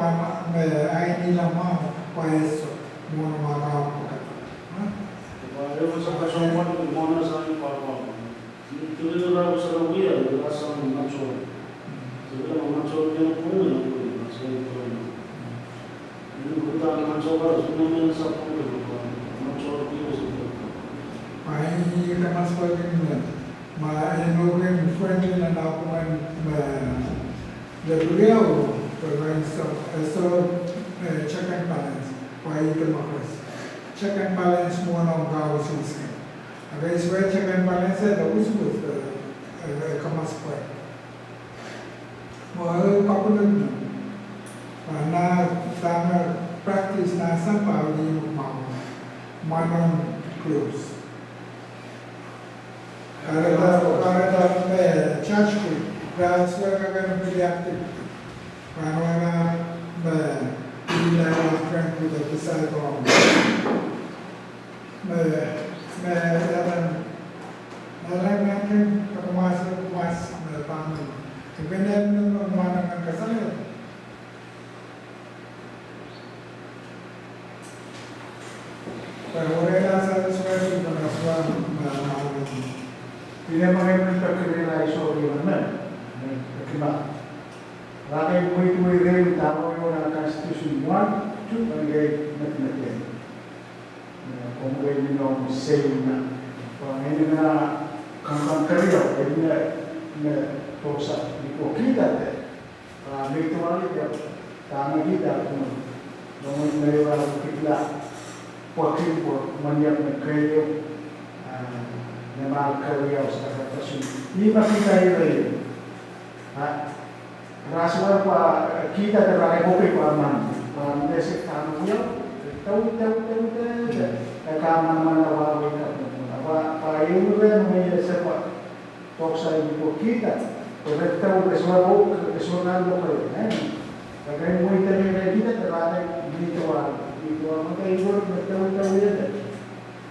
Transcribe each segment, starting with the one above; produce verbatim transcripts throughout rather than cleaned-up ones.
ma, me, ai ni la ma, pa eso, mo no ma ka, pa ka. Ha? Ba, eu sa ka so mo, mo na sa ni pa pa. Ni tu ni ra sa na wia, ni ra sa na macho. Sa wia na macho ni ko ni ko ni sa ni ko ni. Ni ko ta macho ba, sa na men sa ko ni ko. Macho ni ko sa ko. Ai, ka mas pa ni. Ma e no ken friendly na na kuman, ma, le brio, pero en so, en so, eh, check and balance, pa i te makres. Check and balance mo na un gawo sin sken. Aga iswe check and balance, da usu, eh, eh, ka mas pa. Mo, eh, pa kunan na. Pa na, ta na practice na sa pa ni mo ma. Ma non close. Para ta, para ta, eh, church ku, para suara ka kan beli aktif. Para wana, eh, ila ila friend ku da kisai ko. Eh, eh, yadan, yadan na kan, kata mas, mas, eh, paman. Kebenen na mana kan kasai. Ora la sa suai su para suai na na. Ina mangai mun ta kere la iso ri na men. Kima. Ra kai mui tu i re ta mo yo na constitution one, two, mangai mati mati. Komu kai ni no sei na. Pa ngai na kan kan kere yo, na na tosa ni ko kita te. Ah, meitou wali dia, tama di da kuma. Namun meitou wali kitla, pakin ko, manyak na kayo, ah, na mal kayo sa kata pasun. Ni makita ira ira. Ha? Rasuan pa kita te rai kopi pa man. Pa mese tama dia, tau, tau, tau, tau, tau. Ka man man na wa wake up na. Pa, pa ibu re mai sepa. Tok sa ini ko kita, ko rektau ke suara ko, ke suara ko ko, eh. Kagai mo ita ni kita te rata ni tuan, ni tuan mo tai ko rektau tau ya te.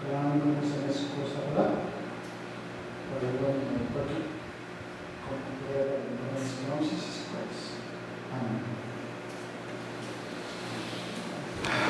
Kalanu, Kalanu, Semes, Kosta, Kosta.